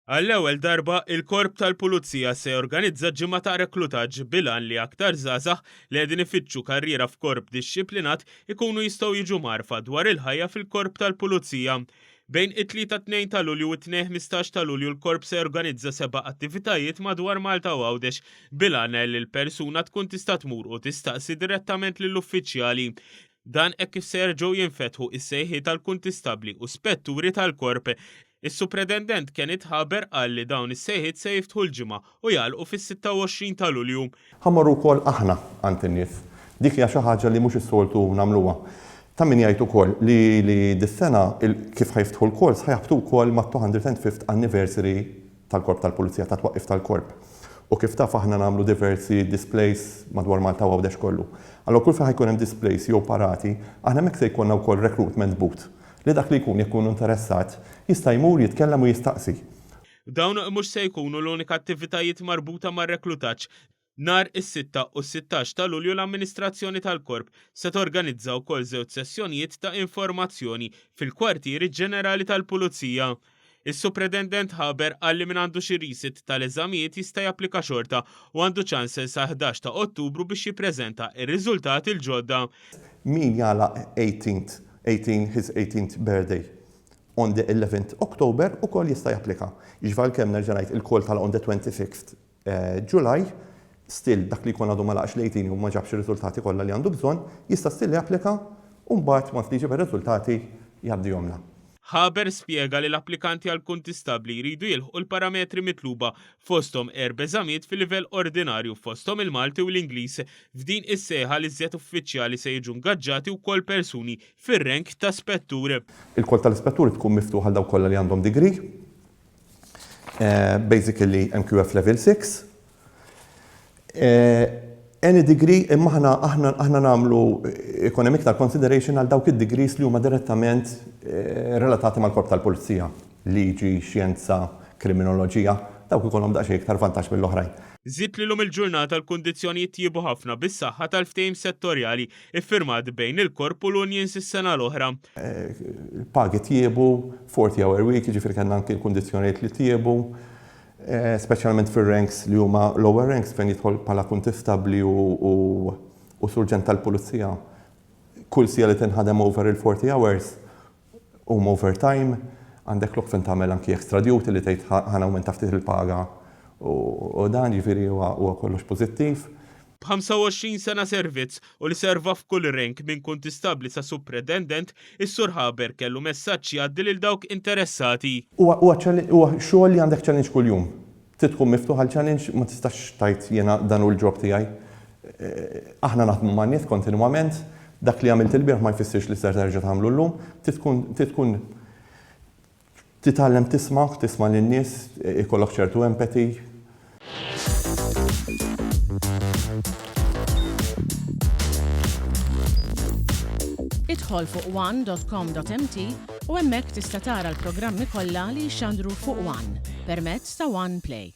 Għall-ewwel darba, il-Korp tal-Pulizija se jorganizza ġimgħa ta' reklutaġġ bil-għan li aktar żgħażagħ li qegħdin ifittxu karriera f'korp dixxiplinat ikunu jistgħu jiġu mgħarrfa dwar il-ħajja fil-Korp tal-Pulizija. Bejn it-Tlieta 2 ta' Lulju u t-Tnejn 15 ta' Lulju l-Korp se jorganizza seba' attivitajiet madwar Malta u Għawdex bil-għan li l-persuna tkun tista' tmur u tistaqsi direttament lill-uffiċjali. Dan hekk kif se jerġgħu jinfetħu s-sejħiet għal kuntistabbli u spetturi tal-Korp. Is-Supretendent Kenneth Haber qal li dawn is-sejħiet se jiftħu l-Ġimgħa u jagħlqu fis-26 ta' Lulju. Ħa mmorru wkoll aħna għand in-nies. Dik hija xi ħaġa li mhux is-soltu nagħmluha. Ta' min jgħid ukoll li li dis-sena kif ħa jiftħu l-calls ħa jaħbtu wkoll mat-205th anniversary tal-Korp tal-Pulizija, tat-twaqqif tal-Korp. U kif taf aħna nagħmlu diversi displays madwar Malta u Għawdex kollu. Allura kull fejn ħa jkun hemm displays jew parati, aħna hemmhekk se jkollna wkoll recruitment booth li dak li jkun jekk ikun interessat jista' jmur jitkellem u jistaqsi. Dawn mhux se jkunu l-unika attivitajiet marbuta mar-reklutaġġ. Nhar is-Sitta u s-16 ta' Lulju l-amministrazzjoni tal-Korp se torganizza wkoll żewġ sessjonijiet ta' informazzjoni fil-Kwartieri Ġenerali tal-Pulizija. Is-Supretendent Haber qal li min għandu xi resit tal-eżamijiet jista' japplika xorta u għandu ċans sa 11 ta' Ottubru biex jippreżenta r-riżultati l-ġodda. Min jagħlaq eighteenth, 18, his eighteenth birthday on the eleventh October ukoll jista' japplika. Jiġifieri għalkemm nerġa' ngħid il-call tagħlaq on the 26th July, still dak li jkun għadu ma laqax l-18 u ma ġabx ir-riżultati kollha li għandu bżonn, jista' still japplika u mbagħad once li jġib ir-riżultati jgħaddihomlna. Haber spjega li l-applikanti għal kuntistabbli jridu jilħqu l-parametri mitluba, fosthom erb' eżamijiet fil-livell ordinarju fosthom il-Malti u l-Ingliż. F'din is-sejħa l-iżjed uffiċjali se jiġu ngaġġati wkoll persuni fir-rank ta' spettur. Il-kol tal-ispetturi tkun miftuħ għal dawk kollha li għandhom degree. Basically MQF level 6. Any degree imma aħna aħna aħna nagħmlu ikun hemm iktar consideration għal dawk id-degrees li huma direttament relatati mal-korp tal-pulizija. Liġi, xjenza, kriminoloġija, dawk ikollhom daqsxejn iktar vantaġġ mill-oħrajn. Żied li llum il-ġurnata l-kundizzjonijiet tjiebu ħafna bis-saħħa tal-ftehim settorjali iffirmat bejn il-Korp u l-unions is-sena l-oħra. Il-pagi tjiebu, 40 hour week, jiġifieri kellna anki l-kundizzjonijiet li tjiebu, speċjalment fir-ranks li huma lower ranks fejn jidħol bħala kuntistabbli u surġent tal-pulizija. Kull siegħa li tinħadem over il-40 hours huma overtime, għandek lok fejn tagħmel anki extra duty li tgħid ħa nawmenta ftit il-paga u dan, jiġifieri huwa kollox pożittiv. B'25 sena servizz u li serva f'kull rank minn kuntistabbli sa supretendent, is-Sur Haber kellu messaġġ jgħaddi lil dawk interessati. Huwa huwa xogħol li għandek challenge kuljum. Trid tkun miftuħ għal challenge, ma tistax tgħid jiena dan hu l-job tiegħi. Aħna naħdmu man-nies kontinwament, dak li għamilt ilbieraħ ma jfissirx li ser terġa' tagħmlu llum. Trid tkun trid tkun Titgħallem tisma', tisma' lin-nies, ikollok ċertu empathy. Idħol fuq one.com.mt u hemmhekk tista' tara l-programmi kollha li jixxandru fuq One permezz ta' One Play.